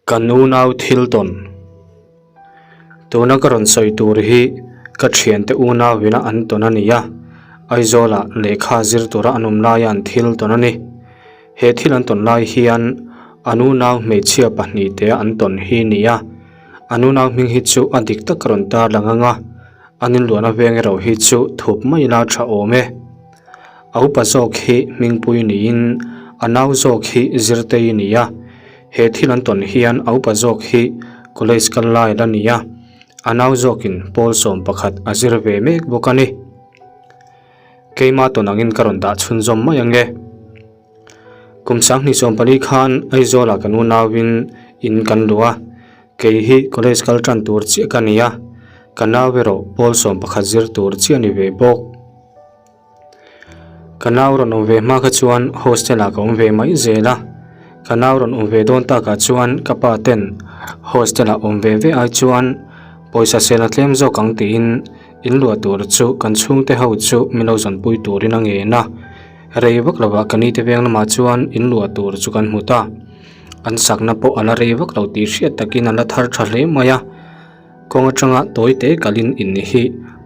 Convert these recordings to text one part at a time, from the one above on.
Kan unau thil tawn. Tuna ka rawn sawi tur hi ka thiante unau ina an tawn a ni a, Aizawlah lehkha zir tura an awm laia an thil tawn a ni. He thil an tawn lai hian an unau hmeichhia pahnihte an tawn hi a ni a, an unau hming hi chu a dik tak ka rawn tarlang ang a, an inluahna veng erawh hi chu thup mai ila tha awm e. A upa zawk hi hmingpui niin a nau zawk hi zirtei a ni a, he thil an tawn hian a upa zawk hi college kal lai la ni a, a nau zawkin pawl 11 a zir ve mek bawk a ni. Keima tawn angin ka rawn dah chhunzawm mai ang e. Kum 2014 khan Aizawlah kan unauin in kan luh a, kei hi college kal tan tur chiah ka ni a, ka nau erawh pawl 11 zir tur chiah a ni ve bawk. Ka nau rawn awm ve hma kha chuan hostel ah ka awm ve mai zel a, ka nau rawn awm ve dawn takah chuan ka pa ten hostel ah awm ve ve ai chuan pawisa sel a tlem zawk ang tiin in luah tur chu kan chhungte ho chu min lo zawnpui turin a ngen a, rei vak lovah ka nite veng lamah chuan in luah tur chu kan hmu ta, an sakna pawh a la rei vak lo tih hriat takin a la thar tha hle mai a. Kawng atanga tawi te kalin in hi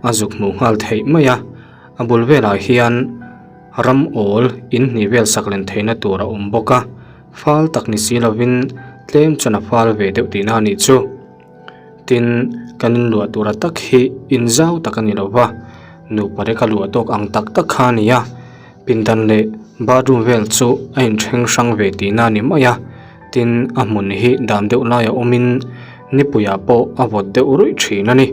a zuk hmuh nghal theih mai a, a bul velah hian ram awl in hnih vel sak len theihna tur a awm bawk a, fal tak ni si lovin tlem chuan a fal ve deuh tihna a nih chu. Tin, kan inluah tura tak hi in zau tak a ni lo va, nupa reka luah tawk ang tak tak kha a ni a, pindan leh bathroom vel chu a inthleng hrang ve tihna a ni mai a. Tin, a hmun hi dan deuh laia awmin nipuiah pawh a vawt deuh ruih thin a ni.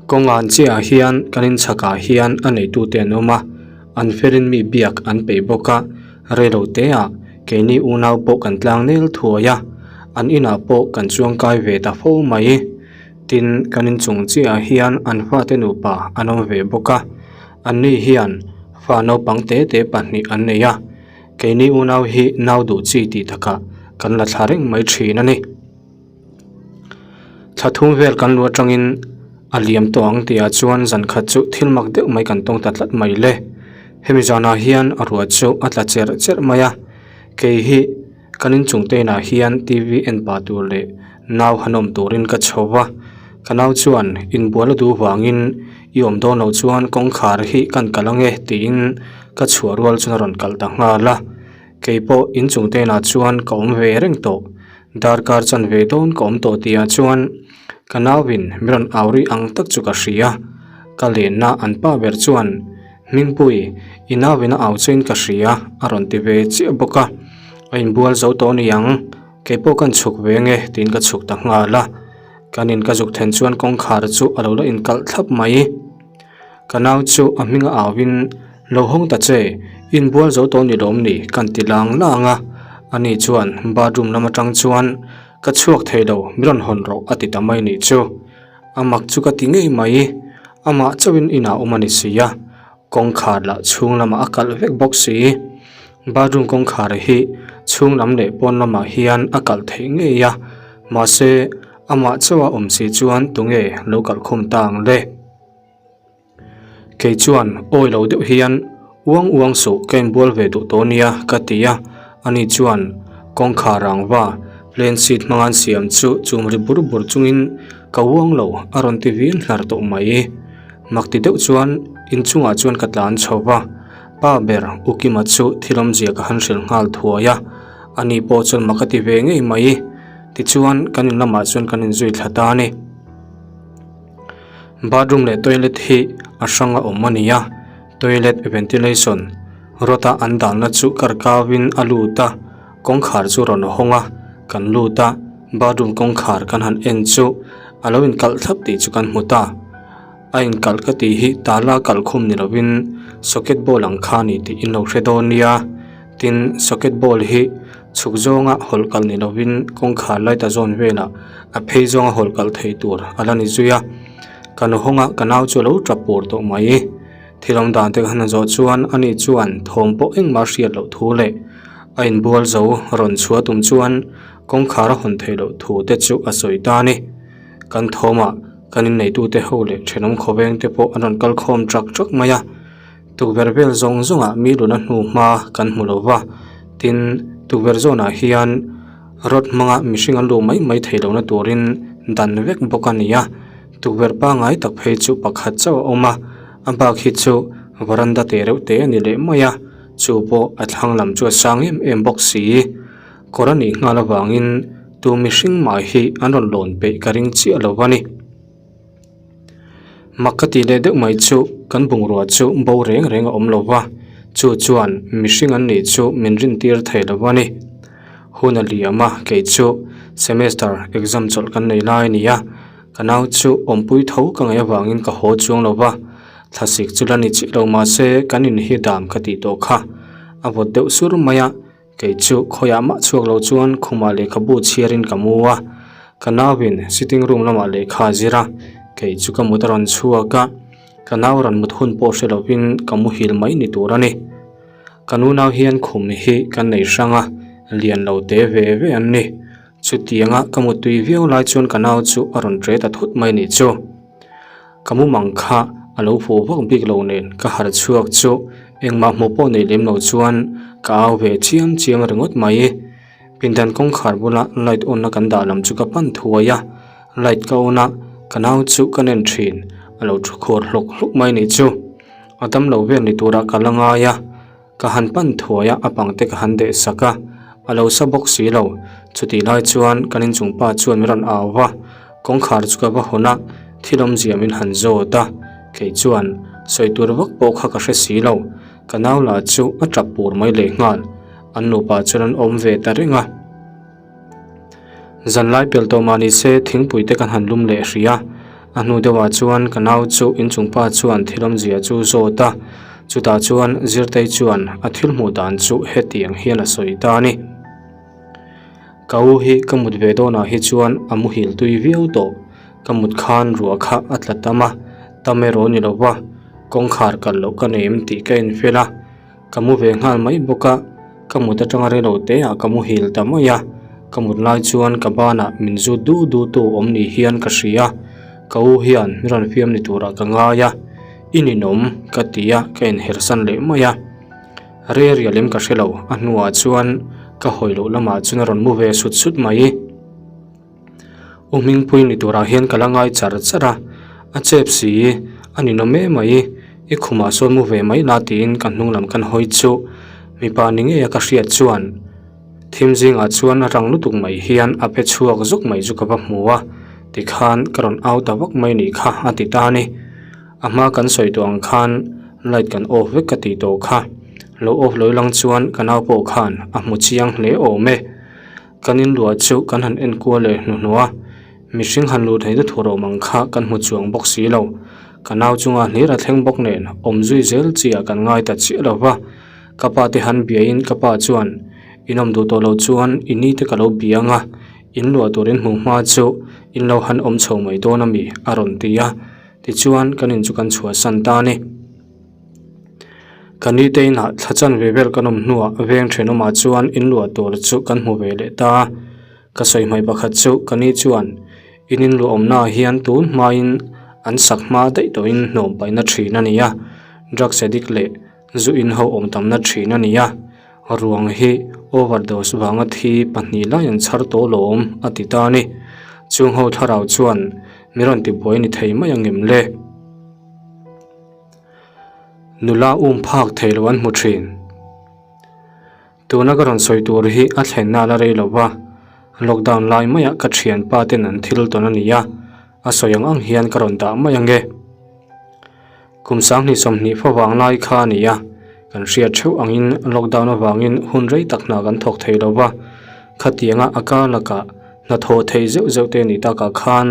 Kawngan chiahah hian kan inchhakah hian a neitute an awm a, an felin mi biak an peih bawk a, reilo teah keini unau pawh kan tlang nel thuai a, an inah pawh kan chuangkai ve ta fo mai. Tin, kan inchung chiahah hian an fate nupa an awm ve bawk a, anni hian fa naupang te te pahnih an nei a. Keini unau hi nau duh chi tih takah kan la thla reng mai thin a ni. Thla thum vel kan lu atangin a liam tawh ang tihah chuan zan khat chu thil mak deuh mai kan tawng ta tlat mai le. Hemi zanah hian a ruah chu a tla cherh cherh mai a, kei hi kan inchung te inah hian TV en pah tur leh nau han awm turin ka chho va, ka nau chuan inbual a duh vangin i awm dawn loh chuan kawngkhar hi kan kalh ange tiin ka chhuah rual chuan a rawn kalh ta nghal a, kei pawh inchung te inah chuan ka awm ve reng tawh, darkar chan ve dawn ka awm tawh tihah chuan ka nauin min rawn au rih ang tak chu ka hria, ka lenna an pa ber chuan Hmingpui, i nauin a au chuin ka hria a rawn ti ve chiah bawk a, a inbual zo tawh ni ang. Kei pawh kan chhuk ve nge tiin ka chhuk ta nghal a, kan in ka zuk then chuan kawngkhar chu a lo la inkalh thlap mai. Ka nau chu a hming a au in lo hawng ta che, inbual zo tawh ni lawm ni kan ti lang lang a, ani chuan bathroom lam atang chuan ka chhuak thei lo mi rawn hawn rawh a ti ta mai nih chu. A mak chu ka ti ngei mai, amah chauhin inah awm a ni si a. Kawngkhar lah chhung lamah a kalh vek bawk si. Bathroom kawngkhar hi chhung lam leh pawn lamah hian a kalh theih ngei a, mahse amah chauha awm si chuan tunge lo kalh khum ta ang le? Kei chuan awi lo deuh hian uang uang suh ka inbual ve duh tawh nia ka ti a, ani chuan kawngkhar rangva plane seat hmanga an siam chu chum ri bur bur chungin ka uang lo a rawn ti vin hlar tawh mai. Mak ti deuh chuan inchungah chuan ka tlan chho va, pa ber U Kima chu thil awmzia ka han hrilh nghal thuai a, ani pawh chuan mak a ti ve ngei mai. Tichuan kan in lamah chuan kan inzui thla ta a ni. Bathroom leh toilet hi a hrang a awm a ni a, toilet ventilation rod a an dahna chu kar kau in a lut a, kawngkhar chu rawn hawng a, kan lut a, bathroom kawngkhar kan han en chu a lo inkalh thlap tih chu kan hmu ta. A inkalh ka tih hi tala kalh khum ni lovin socket ball ang kha a ni tih in lo hre dawn nia. Tin, socket ball hi chhuk zawnga hawlh kalh ni lovin kawngkhar light a zawn velah a phei zawnga hawlh kalh thei tur a la ni zui a. Kan hawnga ka nau chu a lo tap pur tawh mai. Thil awm dan te ka han zawh chuan ani chuan thawm pawh engmah hriat loh thu leh a inbual zo rawn chhuah tum chuan kawngkhar a hawn theih loh thu te chu a sawi ta a ni. Kan thawmah kan inneitute ho leh thenawm khawveng te pawh an rawn kal khawm trak trak mai a. Tukverh vel zawng zawngah mi luna hnu hma kan hmu lo va, tin tukverh zawnah hian. Rod hmanga mihring an luh mai mai theih lohna turin dan vek bawk a ni a, tukverh pangngai tak phei chu pakhat chauh a awm a, a bak hi chu varanda te reuh te a ni leh mai a, chu pawh a thlang lam chu a sang em em bawk si. Kawr a nih nghal avangin tu mihring mah hi an rawn lawn peih ka ring chiah lo a ni. Mak ka tih leh deuh mai chu kan bungrua chu bo reng reng a awm lo va, chu chuan mihring an nih chu min rintir thei lo a ni. Hun a liam a, kei chu semester exam chawlh kan nei lai a ni a, ka nau chu awmpui tho ka ngaih avangin ka haw chuang lo va, thlasik chu la ni chiah lo mahse kan in hi dam ka tih tawh kha a vawt deuh sur mai a. Kei chu khawiah mah chhuak lo chuan khumah lehkhabu chhiarin ka mu a, ka nauin sitting room lamah lehkha a zir a, kei chu ka mut a rawn chhuak a, ka nau rawn mut hun pawh hre lovin ka muhil mai ni tur a ni. Ka nunau hian khum hi kan nei hrang a, lian lo te ve ve an ni. Chutianga ka muttui viau lai chuan ka nau chu a rawn ṭe ta thut mai ni chu. Ka mumang kha a lo fuh vak bik lo nen ka harh chhuak chu engmah hmuh pawh nei lem lo chuan ka au ve chiam chiam ringawt mai. Pindan kawngkhar bula light on na kan dah lam chu ka pan thuai a, light ka on a, ka nau chu ka nen thin, a lo thu khur hlawk hlawk mai nih chu. A dam lo vel ni turah ka la ngai a. Ka han pan thuai a, a pang te ka han deh sak a, a lo sa bawk si lo. Chutih lai chuan kan inchung pa chuan min rawn au va, kawngkhar chu ka va hawn a, thil awmzia min han zawt a, kei chuan sawi tur vak pawh kha ka hre si lo. Ka nau lah chu a tap pur mai leh nghal, an nupa chuan an awm ve ta reng a. Zanlai pel tawh mah ni se thingpui te kan han lum leh hrih a, a hnu deuhah chuan ka nau chu inchung pa chuan thil awmzia chu zawt a, chutah chuan Zirtei chuan a thil hmuh dan chu hetiang hian a sawi ta a ni. Ka u hi ka mut ve dawnah hi chuan a muhil tui viau tawh, ka mut khan ruah kha a tla tam a, tam erawh ni lo va, kawngkhar kalh loh ka nei em tih ka enfel a. Ka mu ve nghal mai bawk a, ka mut atanga rei lo te ah ka muhil ta mai a, ka mut lai chuan ka banah min zut du du tu awm ni hian ka hria, ka u hian min rawn fiam ni turah ka ngai a, i ninawm ka ti a, ka inher san leh mai a, rei rial em ka hre lo, a hnuah chuan ka hawi loh lamah chuan a rawn mu ve sut sut mai. U Hmingpui ni turah hian ka la ngai char char a, a chep si, a ninawm em mai, i khumah sawn mu ve mai la tiin ka hnung lam kan hawi chu mipa ni ngei a ka hriat chuan thim zingah chuan rang lutuk mai hian a pe chhuak zuk mai chu ka va hmu a, tikhan ka rawn au ta vak mai nih kha a ti ta a ni. A hma kan sawi tawh ang khan light kan off vek ka tih tawh kha, lo off lo lang chuan ka nau pawh khan a hmu chiang hle awm e. Kan inluah chu kan han en kual leh hnuhnawh a, mihring han luh theihna thur awm ang kha kan hmu chuang bawk si lo. Ka nau chunga hlir a thleng bawk nen awm zui zel chiah kan ngai ta chiah lo va. Ka pa te han biain ka pa chuan, In awm duh tawh lo chuan i ni te ka lo bia ang a, in luah tur in hmuh hma chu in lo han awm chho mai dawn a mi? a rawn ti a. Tichuan kan in chu kan chhuahsan ta a ni. Ka nite inah thla chan ve vel kan awm hnuah veng thenawmah chuan in luah tur chu kan hmu ve leh ta a. Ka sawi hmai pakhat chu ka ni chuan in in luah awmnaah hian tun hmain an sak hma daih tawhin hnawm paihna thin a ni a, drugs addict leh zu in ho awm tamna thin a ni a, ruang hi overdose vanga thi pahnih lai an chhar tawh lawm a ti ta a ni. Chung ho thlarau chuan mi rawn tibuai ni thei mai ang em le? Nula um phak thei lo an hmu thin. Tuna ka rawn sawi tur hi a thlenna la rei lo va, lockdown lai maiah ka thianpa ten an thil tawn a ni a, a sawi ang ang hian ka rawn dah mai ange. Kum 2020 favang lai kha a ni a, kan hriat theuh angin lockdown avangin hun rei tak hna kan thawk thei lo va, khatianga a kar lakah Hnathawh thei zeuh zeuh te ni takah khan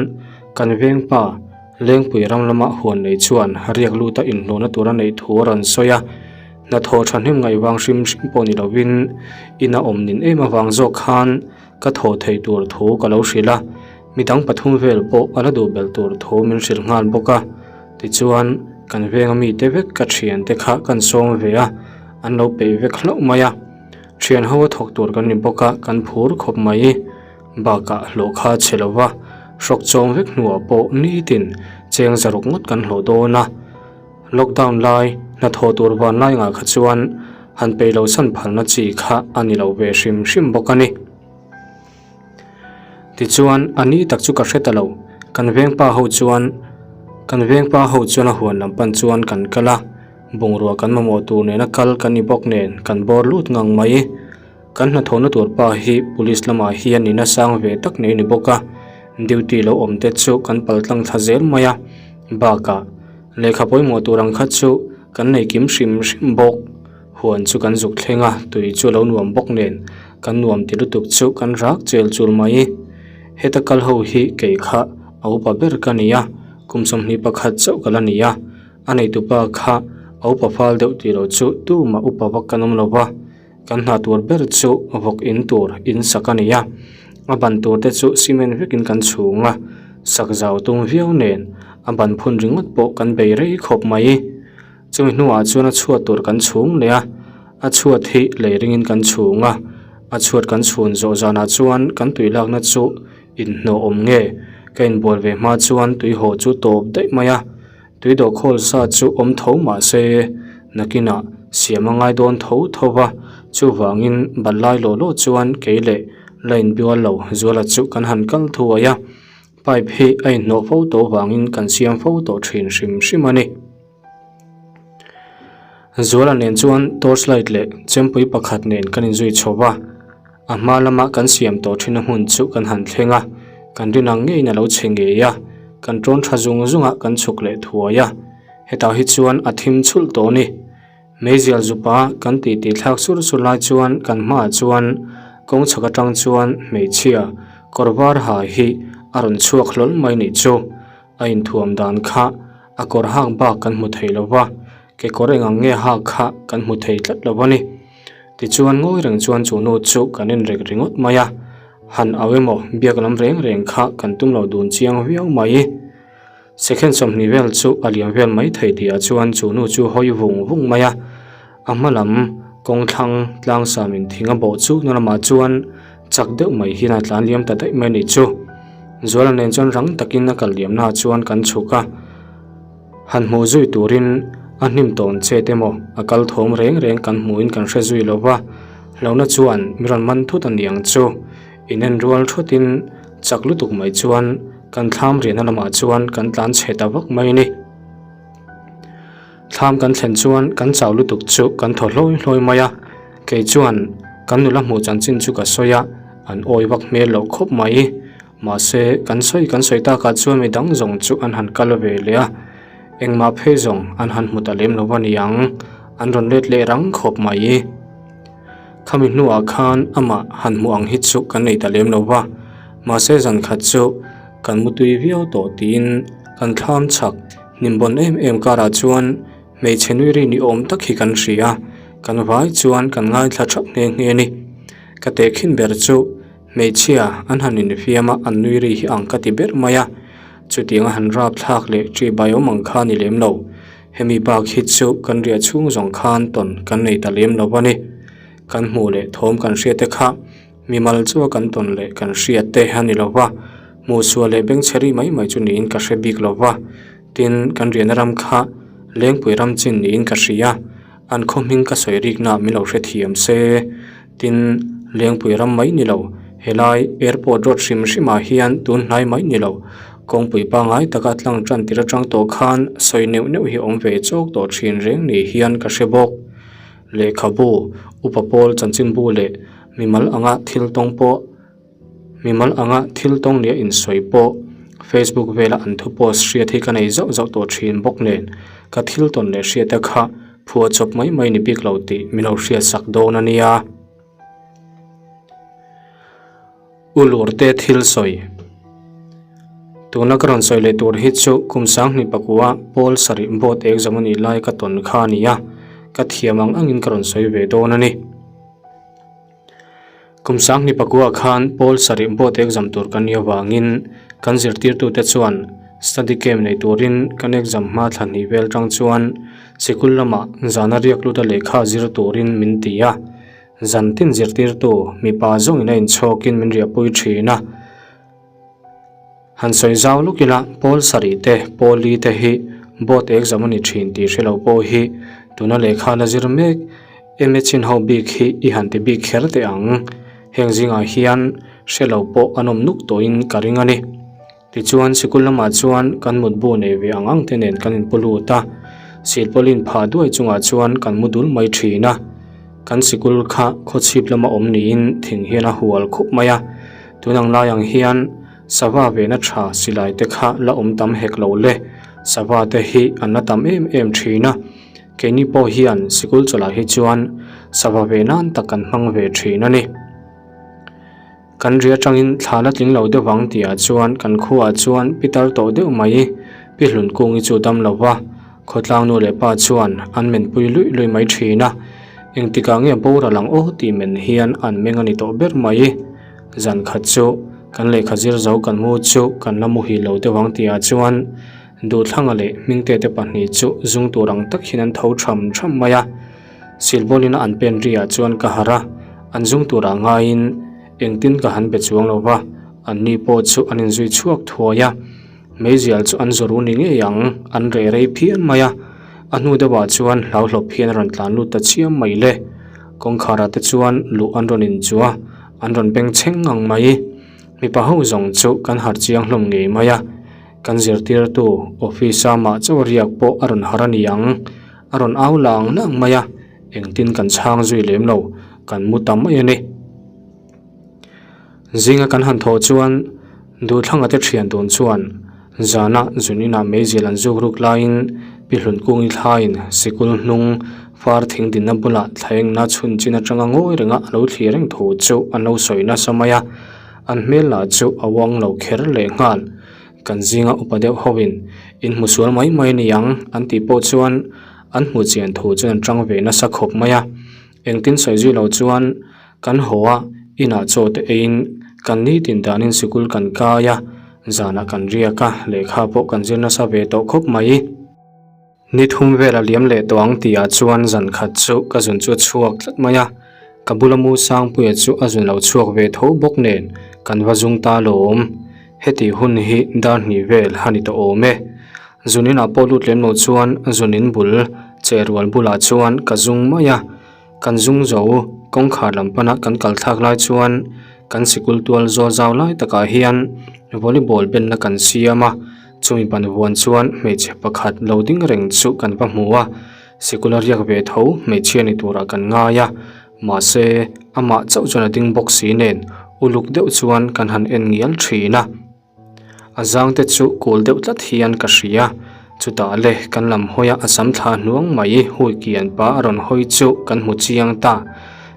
kan vengpa Lengpui ram lama huan nei chuan riak luta inhlawhna tur a neih thu a rawn sawi a. Hnathawh thahnem ngaih vang hrim hrim pawh ni lovin ina awm nin em avang zawk khan ka thawh thei tur thu ka lo hrilh a, midang pathum vel pawh a la duh belh tur thu min hrilh nghal bawk a. Tichuan kan venga mite vek ka thiante kha kan sawm ve a, an lo peih vek hlauh mai a. Thian ho a thawk tur kan ni bawk a, kan phur khawp mai. Bakah hlawh kha a chhe lo va, hrawk chawng vek hnuah pawh nitin cheng zaruk ngawt kan hlawh dawn a. Lockdown lai, hnathawh tur van lai ngah kha chuan han peih lo san phalna chi kha a ni lo ve hrim hrim bawk a ni. Tichuan, a ni tak chu ka hre ta lo. Kan vengpa ho chuan Kan vengpa ho chuan a huan lam pan chuan kan kal a, bungrua kan mamawh tur nena kal kan ni bawk nen kan bawr lut ngang mai. Kan hnathawhna tur pa hi police lamah hian nihna sang ve tak nei ni bawk a, duty lo awm te chu kan pal tlang thla zel mai a, bakah lehkha pawimawh tur ang kha chu kan nei kim hrim hrim bawk. Huan chu kan zuk thleng a, tui chu a lo nuam bawk nen kan nuam ti lutuk chu kan rak chel chul mai. Heta kal ho hi kei kha a upa ber ka ni a, kum 21 chauh ka la ni a, a neitupa kha a upa fal deuh tih loh chu tumah upa vak kan awm lo va, kan hna tur ber chu vawk in tur in sak a ni a, a ban tur te chu cement vekin kan chhung a, sak zau tum viau nen a ban phun ringawt pawh kan bei rei khawp mai. Chumi hnuah chuan a chhuat tur kan chhung leh a, a chhuat hi lei ringin kan chhung a, a chhuat kan chhun zawh zanah chuan kan tui lakna chu inhnawh awm nge ka inbual ve hma chuan tui haw chu tawp daih mai a, tui dawh khawl sa chu awm tho mah se nakinah siam a ngai dawn tho tho va, chuvangin ban lai lawh lawh chuan kei leh la inbual lo Zuala chu kan han kal thuai a, pipe hi a inhnawh fo tawh vangin kan siam fo tawh thin hrim hrim a ni. Zuala nen chuan torch light leh chempui pakhat nen kan inzui chho va, a hma lama kan siam tawh thin a hmun chu kan han thleng a, kan rin ang ngeiin a lo chhe ngei a, kan tawn tha zung zung a kan chhuk leh thuai a, hetah hi chuan a thim chhulh tawh a ni. Meizial zupa kan titi thlak sur sur lai chuan kan hmaah chuan kawng chhak atang chuan hmeichhia kawr var ha hi a rawn chhuak hlawl mai nih chu. A inthuam dan kha a kawr hak bak kan hmu thei lo va, kekawr eng ang nge hak kha kan hmu thei tlat lo a ni. Tichuan ngawi reng chuan chu nu chu kan en rek ringawt mai a, han au emaw biak lam reng reng kha kan tum lo dun chiang viau mai. Second 20 vel chu a liam vel mai thei tihah chuan chu nu chu hawi vung vung mai a, a hma lam kawng thlang tlang samin thing a bawh chuk na lamah chuan chak deuh mai hian a tlan liam ta daih mai a nih chu. Zuala nen chuan rang takin a kal liamnaah chuan kan chhuk a, han hmuh zui turin a hnim tawn chet emaw a kal thawm reng reng kan hmuhin kan hre zui lo va, hlauhna chuan mi rawn man thut a niang chu. Inen rual thutin chak lutuk mai chuan kan thlam riahna lamah chuan kan tlan chhe ta vak mai a ni. Thlam kan thlen chuan kan chau lutuk chu kan thaw hlawi hlawi mai a, kei chuan kan nula hmuh chanchin chu ka sawi a, an awi vak hmel loh khawp mai. Mahse, kan sawi kan sawi takah chuan mi dang zawng chu an han kal ve leh a, engmah phei zawng an han hmu ta lem lo a niang, an rawn let leh rang khawp mai. Khami hnuah khan amah han hmuh ang hi chu kan nei ta lem lo va, mahse zan khat chu kan mutui viau tawh tiin kan thlam chhak hnim bawn em em karah chuan hmeichhe nui ri ni awm tak hi kan hria, kan vai chuan kan ngaithla thap nghe nghe a ni. Ka tehkhin ber chu hmeichhia an han infiam a, an nui ri hi ang ka ti ber mai a, chutiang a han rap thlak leh ṭi bai awm ang kha a ni lem lo. Hemi bak hi chu kan riah chhung zawng khan tawn kan nei ta lem lo a ni. Kan hmuh leh thawm kan hriat te kha mimal chu a kan tawn leh kan hriat te a ni lo va, hmuhsual leh bengchhe ri mai mai chu niin ka hre bik lo va. Tin, kan riahna ram kha Lengpui ram chin niin ka hria, an khaw hming ka sawi rikna min lo hrethiam se. Tin, Lengpui ram mai ni lo, helai airport road hrim hrimah hian tun hnai mai ni lo, kawngpui pangngai taka tlang tan tir atang tawh khan sawi neuh neuh hi awm ve chawk tawh thin reng ni hian ka hre bawk. Lehkhabu, upa pawl chanchinbu leh mimal anga thil tawng pawh Mimal anga thil tawng nia insawi pawh Facebook vela an thu post hriat hi ka nei zauh zauh tawh thin bawk nen ka thil tawn leh hriat te kha phuah chawp mai mai ni bik lo tih min lo hriat sak dawn a nia. U Lurte thil sawi. Tuna ka rawn sawi leh tur hi chu kum 2009 pawl sarih board exam a nih lai ka tawn kha a ni a, ka thiam ang angin ka rawn sawi ve dawn a ni. Kum 2009 khan pawl sarih board exam tur kan nih avangin kan zirtirtute chuan study camp nei turin kan exam hma thla hnih vel tang chuan sikul lamah zana riak luta lehkha zir turin min ti a. Zan tin zirtirtu mipa zawngin a inchhawkin min riahpui thin a. Han sawi zau lawk ila pawl sarih te, pawl li te hi board exam a ni thin tih hre lo pawh hi tuna lehkha la zir mek MA chin ho bik hi i han ti bik kher teh ang. Heng zingah hian Hre lo pawh an awm nuk tawhin ka ring a ni. Tichuan sikul lamah chuan kan mutbu nei ve ang ang te nen kan inpu lut a, silpawlin phah duai chungah chuan kan mu dul mai thin a. Kan sikul kha khawchhip lama awm niin thing hian a hual khup mai a, tun ang lai ang hian sava vehna tha silai te kha la awm tam hek lo le, sava te hi an la tam em em thin a. Keini pawh hian sikul chawlhah hi chuan sava ve nan tak kan hmang ve thin a ni. Kan ri atangin thla la tling lo deuh vang tihah chuan kan khuaah chuan pitar tawh deuh mai Pi Hlunkungi chu dam lo va, khawtlang nu leh pa chuan an menpui luih luih mai thin a, engtikah nge boral ang aw tih men hian an meng a ni tawh ber mai. Zan khat chu kan lehkha zir zo kan mu chu kan la muhil lo deuh ang tihah chuan Duhthlanga leh Hmingtete pahnih chu zung tur ang tak hian an tho tham tham mai a. Silbawlin a an pen riah chuan ka harh a, an zung turah ngaiin engtin ka han be chuang lo va, anni pawh chu an inzui chhuak thuai a, meizial chu an zawr u ni ngei ang, an reh rei phian mai a, a hnu deuhah chuan hlauhlawp hian a rawn tlan lut ta chiam mai le. Kawngkharah te chuan luh an rawn inchuh a, an rawn beng chheng ngang mai. Mipa ho zawng chu kan harh chiang hlawm ngei mai a, kan zirtirtu office-a mah chauh riak pawh a rawn harh a ni ang. A rawn au lang lang mai a, engtin kan chhang zui lem lo, kan mu ta mai a ni. Zinga kan han thawh chuan Duhthlanga te thian tun chuan zana zun inah meizial an zuk ruk laiin Pi Hlunkungi thlaiin sikul hnung far thing dinna bulah thlaengna chhun chin atanga ngawi renga a lo thlir reng thu chu an lo sawi nasa mai a, an hmel lah chu a uang lo kher lehnghal. Kan zinga upa deuh hoin in hmu sual mai mai ni ang an tih pawh chuan an hmu chian thu chuan an tang ve nasa khawp mai a. Engtin sawi zui lo chuan kan haw a, inah chaw te eiin kan nitin danin sikul kan kai a, zanah kan riak a, lehkha pawh kan zir nasa ve tawh khawp mai. Ni thum vel a liam leh tawh ang tihah chuan zan khat chu ka zun chu a chhuak tlat mai a, ka bula mu Sangpuia chu a zun lo chhuak ve tho bawk nen kan va zung ta lawm. Heti hun hi dar hnih vel a ni tawh awm e. Zun inah pawh lut lem lo chuan zun in bul che rual bulah chuan ka zung mai a, kan zung zo kawngkhar lam pana kan kal thlak lai chuan kan sikul tual zawl zau lai takah hian volleyball benna kan siam a. Chumi ban vuan chuan hmeichhe pakhat lo ding reng chu kan va hmu a, sikul a riak ve tho hmeichhia ni turah kan ngai a, mahse amah chauh chuan a ding bawk si nen uluk deuh chuan kan han en ngial thin a. A zang te chu kul deuh tlat hian ka hria, chutah le kan lam hawi a a sam thla hnuang mai hui kian pa a rawn hawi chu kan hmu chiang ta,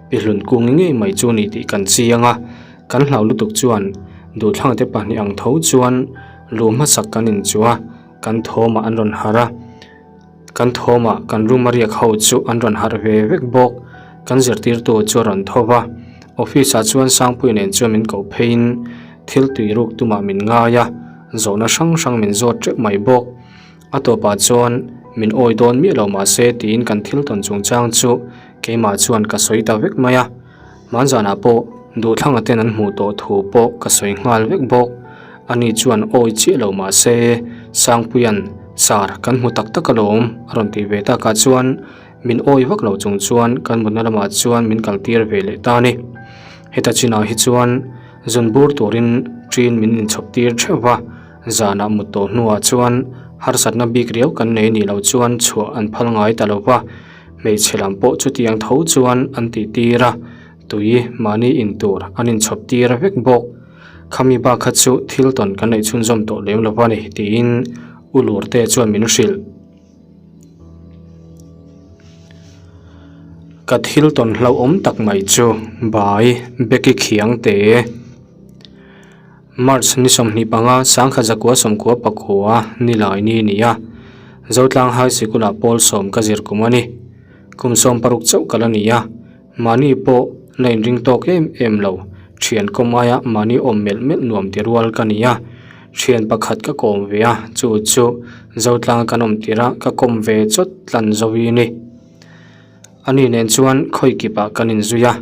Pi Hlunkungi ngei mai chu ni tih kan chiang a. Kan hlau lutuk chuan Duhthlang te pahnih ang tho chuan lu hmasak kan inchuh a, kan thawmah an rawn harh a, kan thawmah kan room a riak ho chu an rawn harh ve vek bawk. Kan zirtirtu chu a rawn tho va, office ah chuan Sangpuii nen chuan min koh pheiin thil tui ruk tumah min ngai a, zawhna hrang hrang min zawt teuh mai bawk. A tawpah chuan min awi dawn miah lo mahse tiin kan thil tawn chungchang chu keimah chuan ka sawi ta vek mai a. Hmanzanah pawh Duhthlanga ten an hmuh tawh thu pawh ka sawi nghal vek bawk. Ani chuan awi chiah lo mahse Sangpuia'n Sir kan hmu tak tak alawm a rawn tih ve takah chuan min awi vak lo chung chuan kan mutna lamah chuan min kaltir ve leh ta a ni. Heta chinah hi chuan zun bur turin ṭin min inchhawp tir theuh va, zanah mut tawh hnuah chuan harsatna bik riau kan nei nih loh chuan chhuah an phal ngai ta lo va. Hmeichhe lam pawh chutiang tho chuan an tih tir a, tui mahni in tur an inchhawp tir vek bawk. Khami bak kha chu thil tawn kan neih chhunzawm tawh lem lo va ni tiin U Lurte chuan min hrilh. Ka thil tawn hlauhawm tak mai chu Bai Becky Khiangte. March ni 25 sangkhat zakua sawmkua pakua ni lai ni ni a, Zotlang High Sikul ah pawl sawm ka zir kum a ni. Kum 16 chauh kal a ni a, mahni pawh la inring tawk em em lo, thian kawm aia mahni awm melh melh nuam ti rual ka ni a. Thian pakhat ka kawm ve a, chu chu Zotlang kan awm tirh a ka kawm ve chawt tlan zo i ni. Ani nen chuan khawi kipah kan inzui a,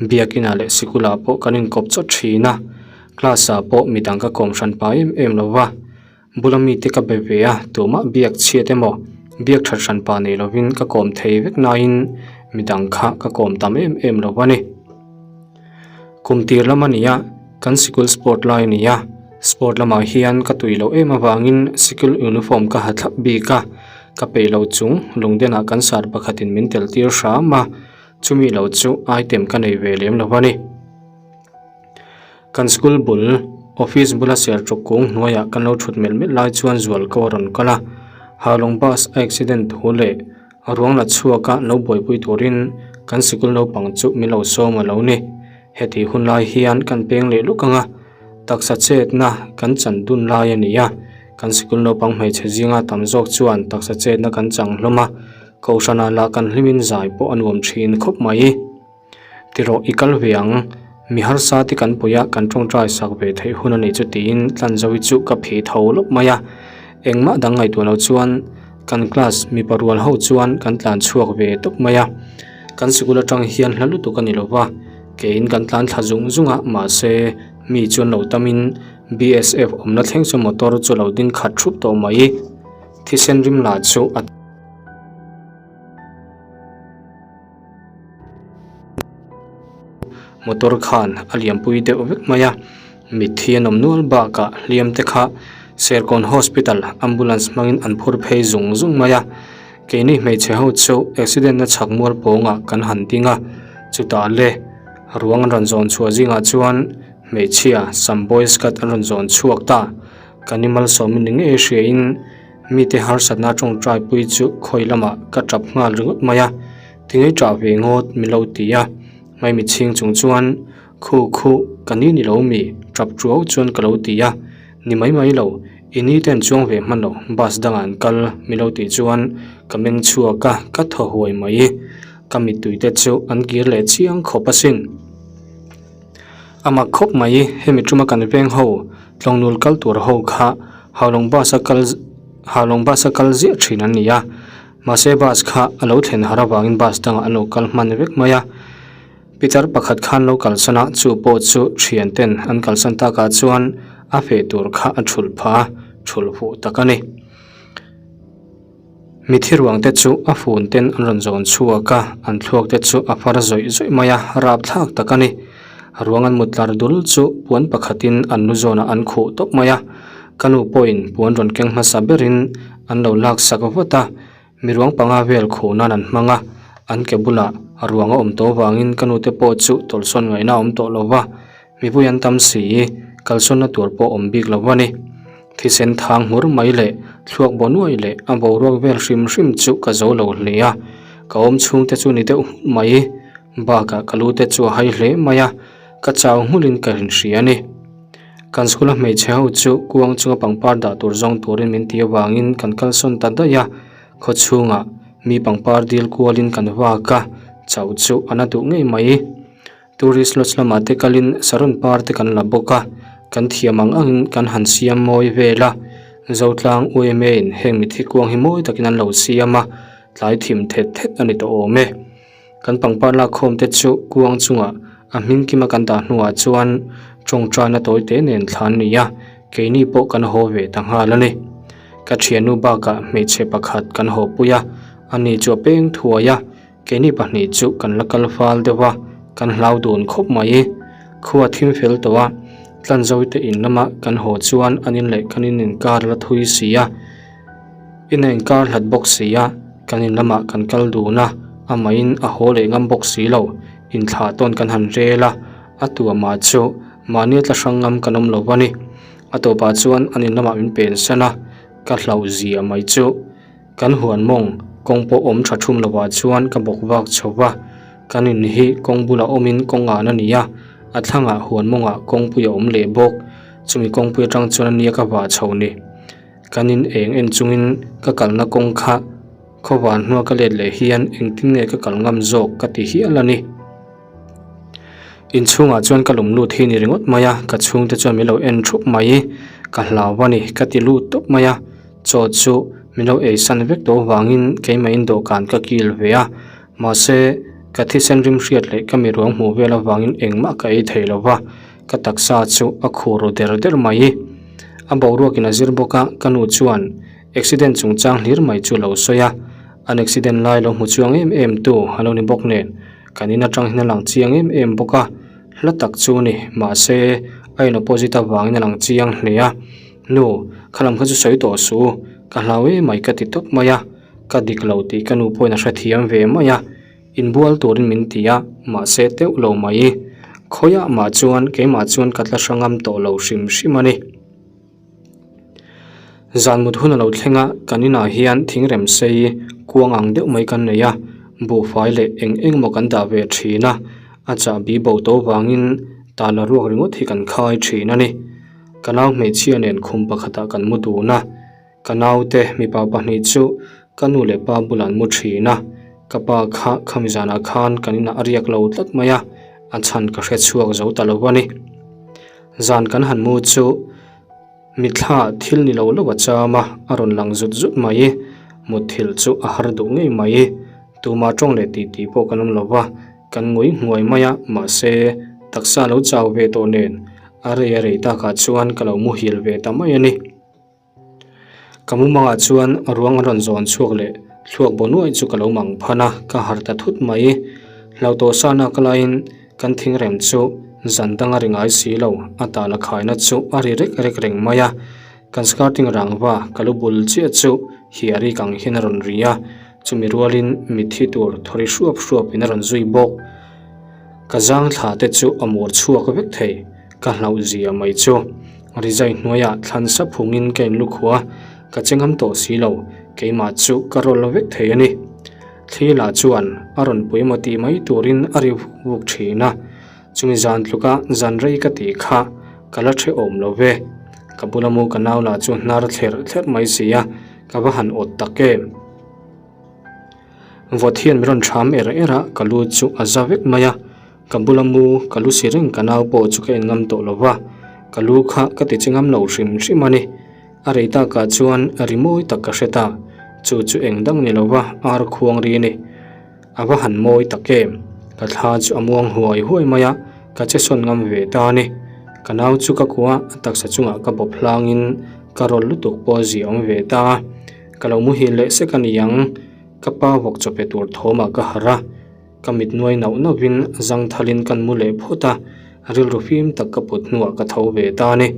biakinah leh sikulah pawh kan inkawp chawt thin a. Class ah pawh midang ka kawm hran pah em em lo va, bula mite ka be ve a, tumah biak chhiat emaw biak that hran pah nei lovin ka kawm thei vek nain midang kha ka kawm tam em em lo a ni. Kum tir lam a ni a, Kan sikul sport lai a ni a, sport lamah hian ka tui loh em avangin sikul uniform ka ha thlap bik a, ka peih lo chung lungdenah kan sar pakhatin min tel tir hram a, chumi lo chu item ka nei ve lem lo a ni. Kan school bul office bula serṭawk kung hnuaiah kan lo ṭhut melh melh lai chuan zualko a rawn kal a, Haulawng bus a accident thu leh a ruang la chhuak a lo buaipui turin kan sikul naupang chu min lo sawm a lo ni. Heti hun lai hian kan peng leh luk ang a, taksa chetna kan chan dun lai a ni a, kan sikul naupang hmeichhe zinga tam zawk chuan taksa chetna kan chang hlawm a, kohhranah lah kan hlimin zai pawh a nuam thin khawp mai. Tirawh i kal ve ang, mi harsa te kan puih a, kan tawngtai sak ve theih hun a nih chu tiin Tlanzovi chu ka phih tho lawp mai a, engmah dang ngaihtuah lo chuan kan class mipa rual ho chuan kan tlan chhuak ve tawp mai a, kan sikul atang hian hla lutuk a ni lo va, keiin kan tlan thla zung zung a, mahse mi chuan lo tamin BSF awmna thleng chu motor chu lo ding khat thup tawh mai, thisen rim lah chu a. Motor khan a liampui deuh vek mai a mitthi an awm nual bakah hliam te kha Serkawn hospital ambulance hmangin an phur phei zung zung mai a keini hmeichhe ho chu accident na chhak mual pawngah kan han ding a chutah le ruang an rawn zawn chhuah zingah chuan hmeichhia sam boys cut an rawn zawn chhuak ta kan i malsawmin ni ngei hriain. Mite harsatna tawngtai pui chu khawi lamah ka tap nghal ringawt mai a, tinge tah ve ngawt min lo ti a, maimi chhing chung chuan khu khu ka ni ni lo mi tap tuau chuan ka lo ti a, ni mai mai lo i ni ten chuang ve hman lo bus dangah an kal min lo tih chuan ka meng chhuak a ka thaw huai mai, ka mittui te chu an kir leh chiang khawp asin. A mak khawp mai, hemi tuma kan veng ho tlawngnul kal tur ho kha Haulawng bus a kal Haulawng bus a kal ziah thin an ni a, mahse bus kha a lo thlen har avangin bus dangah an lo kal hman vek mai a. Pitar pakhat khan lo kalsan a, chu pawh chu thian ten an kalsan takah chuan a feh tur kha a thulh phah a, thulh fuh tak a ni. Mithi ruang te chu a fun ten an rawn zawn chhuak a, an thluak te chu a far zawih zawih mai a, rapthlak tak a ni. Ruang an mut tlar dul chu puan pakhatin an lu zawnah an khuh tawp mai a, ka nu pawhin puan rawn keng hmasa berin an lo laksak vat a, mi ruang panga vel khuh nan an hmang a, an ke bulah ruang a awm tawh vangin ka nu te pawh chu tawlhsawn ngaihna a awm tawh lo va, mipui an tam si, kalsawnna tur pawh awm bik lo a ni. Thisen thang hmur mai leh thluak baw nuai leh a boruak vel hrim hrim chu ka zo lo hle a, ka awm chhung te chu ni deuh hmul mai. Bakah ka lu te chu a hai hle mai a, ka chau nghulin ka rinhria a ni. Kan school a hmeichhe ho chu kuang chunga pangpar dah tur zawng turin min ti avangin kan kalsawn ta daih a, khaw chhungah mi pangpar dil kualin kan vak a, chauh chu a na duh ngei mai. Tourist lodge lamah te kalin saron par te kan la bawk a, kan thiam ang angin kan han siam mawi vel a, Zotlang UMA in heng mithi kuang hi mawi takin an lo siam a, tlai thim thet thet a ni tawh awm e. Kan pangpar lakkhawm te chu kuang chungah a hming kima kan dah hnuah chuan tawngtaina tawi te nen thla an ni a, keini pawh kan haw ve ta nghal a ni. Ka thiannu bakah hmeichhe pakhat kan haw pui a, ani chu a peng thuai a, Keini pahnih chu kan la kal fal deuh a, kan hlau dun khawp mai. Khua thim fel tawh a, Tlanzawite in lama kan haw chuan an in leh kan in inkar la thui si a, in a inkar hlat bawk si a, kan in lamah kan kal dun a, amahin a haw leh ngam bawk si lo, inthlah tawn kan han rel a, a tuamah chu mahni a tla hrang ngam kan awm lo a ni. A tawpah chuan an in lamah min pensan a, ka hlauh zia mai chu. Kan huan mawng kawng pawh awm tha thum lovah chuan ka bawk vak chho va, kan in hi kawng bulah awmin kawng an a ni a, a thlangah huan mawngah kawngpui a awm leh bawk, chumi kawngpui atang chuan a nia ka vah chho ni. Kan in eng en chungin ka kalna kawng kha khawvar hnua ka let leh hian engtin nge ka kal ngam zawk ka ti hial a ni. Inchhungah chuan ka lum lut hi ni ringawt mai a, ka chhungte chuan min lo en thup mai, ka hlau a ni ka ti lut tawp mai a, chaw chu min lo ei san vek tawh avangin keimahin dawhkan ka kil ve a, mahse ka thisen rim hriat leh ka mi ruang hmuh vel avangin engmah ka ei thei lo va, ka taksa chu a khur ru der der mai. A boruakin a zir bawk a, ka nu chuan accident chungchang hlir mai chu a lo sawi a, an accident lai lo hmu chuang em em tu a lo ni bawk nen. Kan in atang hian a lang chiang em em bawk a, hla tak chu a ni, mahse A in opposite avangin a lang chiang hle a, Nu, kha lam kha chu sawi tawh suh u, ka hlau emai ka ti tawp mai a, ka dik lo tih ka nu pawhin a hrethiam ve mai a, inbual turin min ti a, mahse teuh lo mai. Khawiah mah chuan keimah chuan ka tla hra ngam tawh lo hrim hrim a ni. Zan mut hun a lo thleng a, kan inah hian thingrem sei kuang ang deuh mai kan nei a, buhfai leh eng eng emaw kan dah ve thin a, a chahbi bo to vangin tala ruak ringawt hi kan khai thin a ni. Ka nau hmeichhia nen khum pakhatah kan mu dun a, ka naute mipa pahnih chu ka nu leh pa bulah an mu thin a, ka pa kha khami zanah khan kan inah a riak lo tlat mai a, a chhan ka hre chhuak zo ta lo a ni. Zan kan han mu chu mithla thil ni lo lo a cham a, a rawn lang zut zut mai. Mutthilh chu a har duh ngei mai. Tumah tawng leh tih tih pawh kan awm lo va, kan ngui hmuai mai a, mahse taksa lo chau ve tawh nen a rei a rei takah chuan ka lo muhil ve ta mai a ni. Ka mumangah chuan ruang an rawn zawn chhuak leh thluak baw nuaih chu ka lo mang phan a, ka harh ta thut mai. Hlauhtawh sana ka laiin kan thingrem chu zan dang a ri ngai si lo, a tala khaina chu a ri rek rek reng mai a. Kan skirting rangva ka lu bul chiah chu hiari kang hian a rawn ri a, chumi rualin mitthi tur thawri hruap hruapin a rawn zui bawk. Ka zang thla te chu a mur chhuak vek thei. Ka hlauh zia mai chu. Rizai hnuaiah thlan sap hungin ka inlu khuh a, ka che ngam tawh si lo, keimah chu ka rawl vek thei a ni. Thli lah chuan a rawn pui emaw tih mai turin a ri vuk vuk thin a, chumi zan tluka zan rei ka tih kha ka la hrehawm lo ve. Ka bula mu ka nau lah chu hnar thlerh thlerh mai si a, ka va han awt tak em. Vawt hian min rawn ṭham er er a, ka lu chu a za vek mai a. Ka bula mu, ka lu si reng ka nau pawh chu ka en ngam tawh lo va, ka lu kha ka ti che ngam lo hrim hrim a ni. A rei takah chuan ri mawi tak ka hre ta, chu chu eng dang ni lo va, ar khuang ri a ni. A va han mawi tak em? Ka thla chu a muang huai huai mai a, ka che sawn ngam ve ta a ni. Ka nau chu ka kuah a, a taksa chungah ka bawp hlangin ka rawl lutuk pawh a ziah awm ve ta a, ka lo muhil leh sek a ni ang. Ka pa vawk chaw pe tur thawmah ka harh a. Ka mit nuai nauh nauhin zangthalin kan mu leh phawt a, rilru fim tak ka put hnuah ka tho ve ta a ni.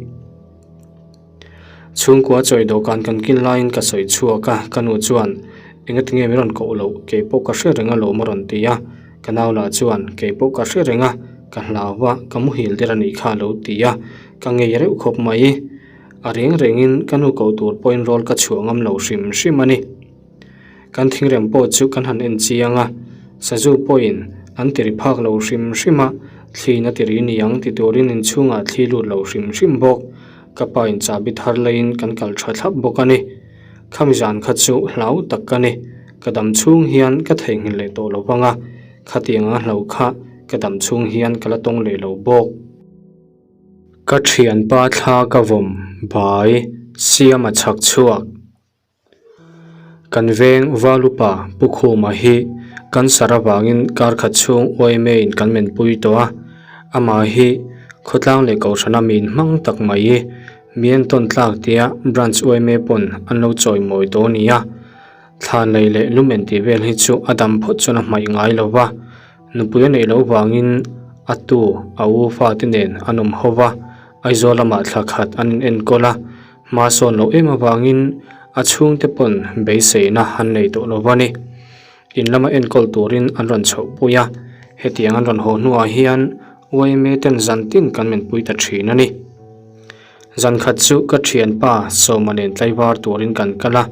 Chhungkua chawi dawhkan kan kin laiin ka sawi chhuak a, ka nu chuan, Engati nge min rawn koh loh, kei pawh ka hre reng alawm a rawn ti a. Ka nau lah chuan, Kei pawh ka hre reng a, ka hlau va, ka muhil der a nih kha a lo ti a, ka ngei reuh khawp mai. A reng rengin ka nu koh tur pawhin rawl ka chhuah ngam lo hrim hrim a ni. Kan thingrem pawh chu kan han en chiang a, sazu pawhin an ti ri phak lo hrim hrim a, thliin a ti ri niang ti turin inchhungah thli lut lo hrim hrim bawk. Ka pa in chahbi thar laiin kan kal tha thlap bawk a ni. Khami zan kha chu hlau tak ka ni. Ka dam chhung hian ka theihnghilh leh tawh lo vang a, khatiang a hlo kha ka dam chhung hian ka la tawng leh lo bawk. Ka thianpa thla ka vawm bai siam a chhak chhuak. Kan veng Valupa Pu Khuma hi cancer avangin kar khat chhung YMA in kan menpui tawh a, amah hi khawtlang leh kohhrana min hmang tak mai i mi entawn tlak tia branch YMA pawn an lo chawimawi tawh a ni a, thlan lei leh lumen tih vel hi chu a dam phawt chuan a hmaih ngai lo va. Nupui a neih loh vangin a tu a u fate nen an awm ho va, Aizawl lamah thla khat an in enkawl a, hma sawn loh em avangin a chhungte pawn beiseina an nei tawh lo va ni. In lama enkawl turin an rawn chhoh pui a, hetiang an rawn haw hnuah hian YMA ten zan tin kan menpui ta thin a ni. Zan khat chu ka thianpa Sawma nen tlaivar turin kan kal a,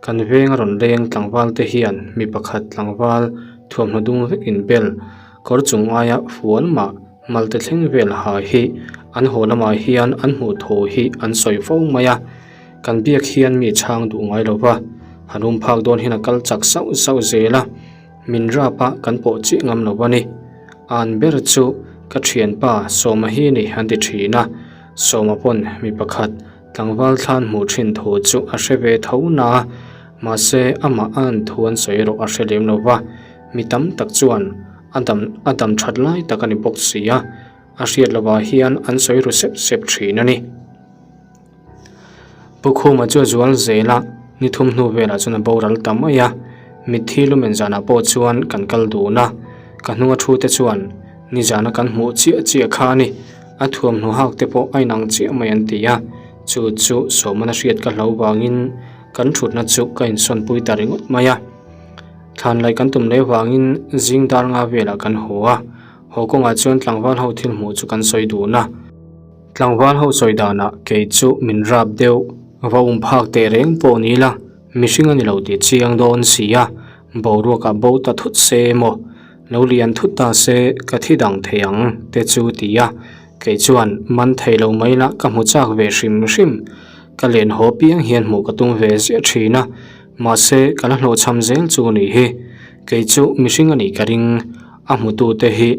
kan veng a rawn leng tlangval te hian mi pakhat tlangval thuamhnaw dung vek inbel kawr chung aia fuan mah malte thleng vel ha hi an haw lamah hian an hmuh thu hi an sawi fo mai a, kan biak hian mi chhang duh ngai lo va, han um phak dawn hian a kal chak sauh sauh zel a. Min rap a kan pawh chiah ngam lo a ni. An ber chu ka thianpa Sawma hi ni an ti thin a, Sawma pawn mi pakhat tlangval thlan hmuh thin thu chu a hre ve tho na a, mahse amah a an thu an sawi erawh a hre lem lo va, mi tam tak chuan a dam a dam that lai tak a ni bawk si a, a hriat lovah hian an sawi ru sep sep thin a ni. Pu Khuma chu a zual zel a, ni thum hnu velah chuan a boral ta mai a, mitthi lumen zanah pawh chuan kan kal dun a, ka hnunga thu te chuan nizana kan hmuh chiah chiah kha a ni. A thuamhnaw hak te pawh a inang chiah mai an ti a, chu chu Sawmana hriat ka hlo vangin kan thutna chu ka insawnpui ta ringawt mai a. Thlan laih kan tum leh vangin zing dar nga velah kan haw a, haw kawngah chuan tlangval ho thil hmuh chu kan sawi dun a. Tlangval ho sawi danah kei chu min rap deuh, va um phak teh reng pawh ni la, mihring a ni lo tih chiang dawn si a, boruakah bo ta thut se emaw, lo lian thut ta se ka thi dang thei ang te chu ti a, kei chuan man thei lo mai la ka hmu chak ve hrim hrim, ka len haw piang hian hmuh ka tum ve ziah thin a, mahse ka la hlawhchham zel chu ni hi, kei chu mihring a nih ka ring. A hmutute hi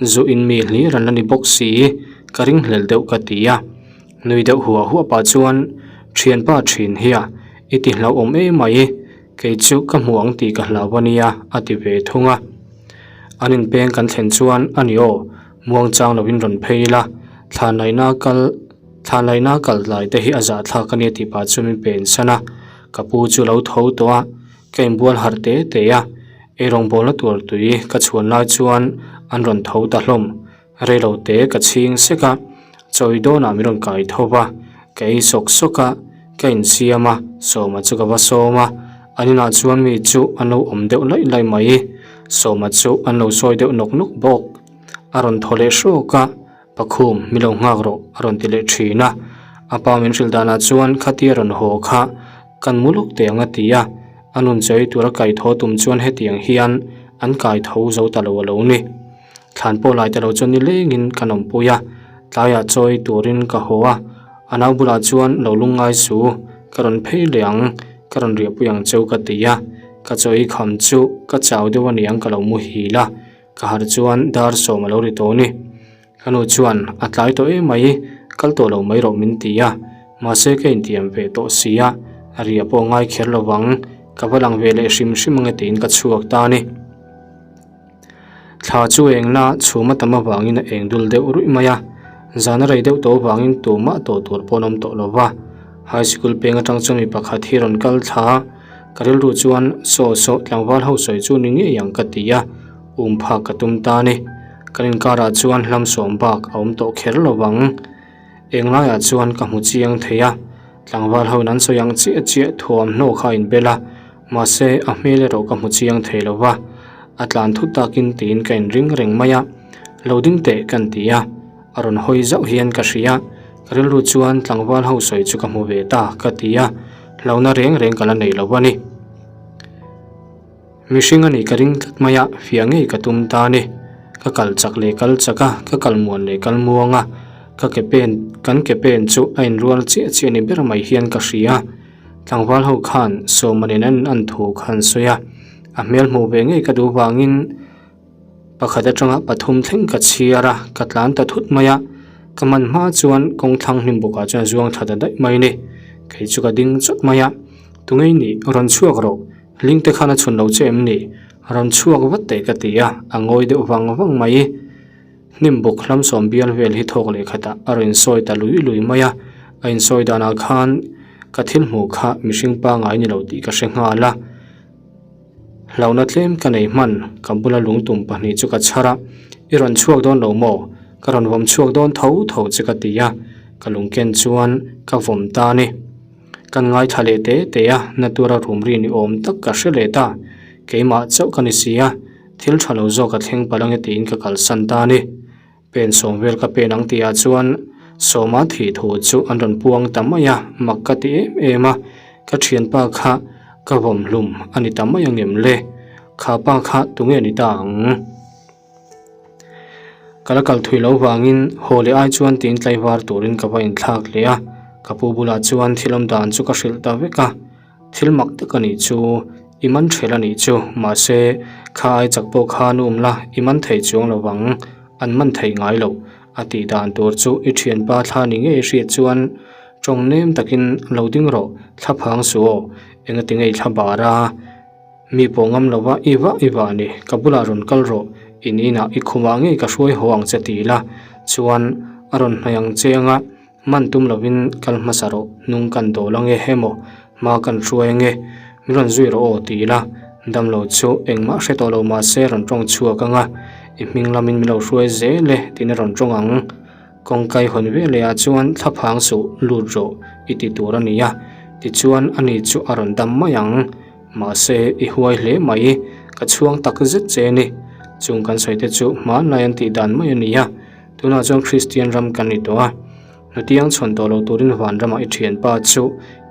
zu in mi hlir an la ni bawk si, ka ringhlel deuh ka ti a. Nui deuh huah huah pah chuan, Thianpa thin hia, i ti hlauhawm em mai, kei chu ka hmu ang tih ka hlau a nia, a ti ve thung a. An inpeng kan thlen chuan, A ni aw, muangchang lovin rawn phei ila, thlanlaina kal thlanlaina kal tlai te hi a zahthlak a nia tih pah chu min pen san a. Ka pu chu lo tho tawh a, ka inbual harh te te a. Ei rawngbawlna tur tui ka chhuan lai chuan an rawn tho ta hlawm. Reilo te ka chhing sek a, chawi dawnah min rawn kai tho va, ka ei sawk sawk a, ka insiam a, Sawma chu ka va sawm a, an inah chuan mi chu an lo awm deuh laih laih mai. Sawma chu an lo sawi deuh nawk nawk bawk. A rawn thaw leh hrawk a, Pakhum, mi lo nghak rawh a rawn ti leh thin a. A pa min hrilh danah chuan khatia rawn haw kha kan mu lawk teh ang a ti a. A nun chawi tura kai tho tum chuan hetiang hian an kai tho zo ta lo a lo ni. Thlan pawh lai ta lo chuan nilengin kan awmpui a, tlaiah chawi turin ka haw a. A nau bulah chuan lo lungngai su, ka rawn phei leh ang, ka rawn riahpui ang cheu ka ti a. Ka chawi kham chu ka chau deuh aniang ka lo muhil a. Ka harh chuan dar sawm a lo ri tawh ni. Ka nu chuan a tlai tawh em mai, kal tawh lo mai rawh min ti a. Mahse ka intiam ve tawh si a, a ria pawh ngai kher lo vang, ka va lang ve leh hrim hrim ange tiin ka chhuak ta ni. Thla chu engna chhum a tam avangin a eng dul deuh ruih mai a, zan a rei deuh tawh avangin tumah tawh tur pawh an awm tawh lo va. High School peng atang chuan mi pakhat hi rawn kal thla. Ka rilru chuan saw saw tlangval ho sawi chu ni ngei ang ka ti a, um phak ka tum ta ni. Kan inkarah chuan hlam sawm bak a awm tawh kher lo vang. Englaiah chuan ka hmu chiang thei a, tlangval ho in an sawi ang chiah chiah thuamhnaw kha a inbel a, mahse a hmel erawh ka hmu chiang thei lo va, a tlan thut takin tiin ka inring reng mai a, lo ding teh kan ti a, a rawn hawi zauh hian ka hria. Ka rilru chuan tlangval ho sawi chu ka hmu ve ta ka ti a, hlauhna reng reng ka la nei lo a ni. Mihring a nih ka ring tlat mai a, fiah ngei ka tum ta a ni. Ka kal chak leh kal chak a, ka kal muan leh kal muang a, ka ke pen kan ke pen chu a inrual chiah chiah ni ber mai hian ka hria. Tlangval ho khan Sawma nen an an thu kha an sawi a, a hmel hmuh ve ngei ka duh vangin, Pakhat atanga pathum thleng ka chhiar a, ka tlan ta thut mai a, ka man hma chuan kawng thlang hnim bawkah chuan a zuang thla ta daih mai a ni. Kei chu ka ding chawt mai a, Tungei nih, rawn chhuak rawh, ling te khan a chhun lo che em ni? Rawn chhuak vat teh ka ti a, a ngawi deuh vang vang mai. Hnim bawk hlam sawm bial vel hi thawk leh khatah a rawn insawi ta lui lui mai a, a insawi danah khan ka thil hmuh kha mihring pangngai ni lo tih ka hre nghal a. Hlauhna tlem ka nei hman, ka bula lungtum pahnih chu ka chhar a, I rawn chhuak dawn lo maw? Ka rawn vawm chhuak dawn tho tho che ka ti a, ka lungken chuan ka vawm ta a ni. Kan ngaithla leh te te a, na tura rum ri ni awm tak ka hre leh ta. Keimah chauh ka ni si a, thil tha lo zawk a thleng palh ange tiin ka kalsan ta a ni. Pen sawm vel ka pen ang tihah chuan Sawma thih thu chu an rawn puang ta mai a, mak ka ti em em a, ka thianpa kha ka vawm hlum a ni ta mai angem le, kha pa kha tunge ni ta ang? Ka la kal thui lo vangin haw leh ai chuan tiin tlaivar turin ka va inthlak leh a, ka pu bulah chuan thil awm dan chu ka hrilh ta vek a. Thil mak tak a nih chu, i man ṭhel a nih chu, mahse, kha ai chak pawh khan um la, i man thei chuang lo vang, an man thei ngai lo, a tih dan tur chu i ṭhianpa thla ni ngei hriat chuan ṭawng nem takin lo ding rawh, thla phang suh aw, engati ngei thla bar a, mi pawh ngam lo va, i vah i vah ni, ka bulah rawn kal rawh, in inah i khumah ngei ka hruai haw ang che ti la, chuan a rawn hnaih ang che anga. Man tum lovin kal hmasa rawh, hnung kan dawl ange emaw, hma kan hruai ange, min rawn zui rawh aw ti ila, damlo chu engmah hre tawh lo mahse rawn tawng chhuak anga, i hming lamin min lo hruai zel e tiin a rawn tawng ang. Kawngkai hawn veleh ah chuan thlaphang suh lut rawh i ti tur a ni a, tichuan ani chu a rawn dam mai ang. Mahse i huai hle mai, ka chhuang tak zet che a ni. Chung kan sawi te chu hmanlai an tih dan mai a ni a, tunah chuan Kristian ram kan ni tawh a. Hnutiang chhawn tawh lo turin vanramah i thianpa chu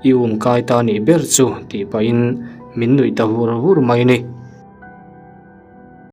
i um kai ta nih ber chu tih pahin min nuih ta vur vur mai a ni.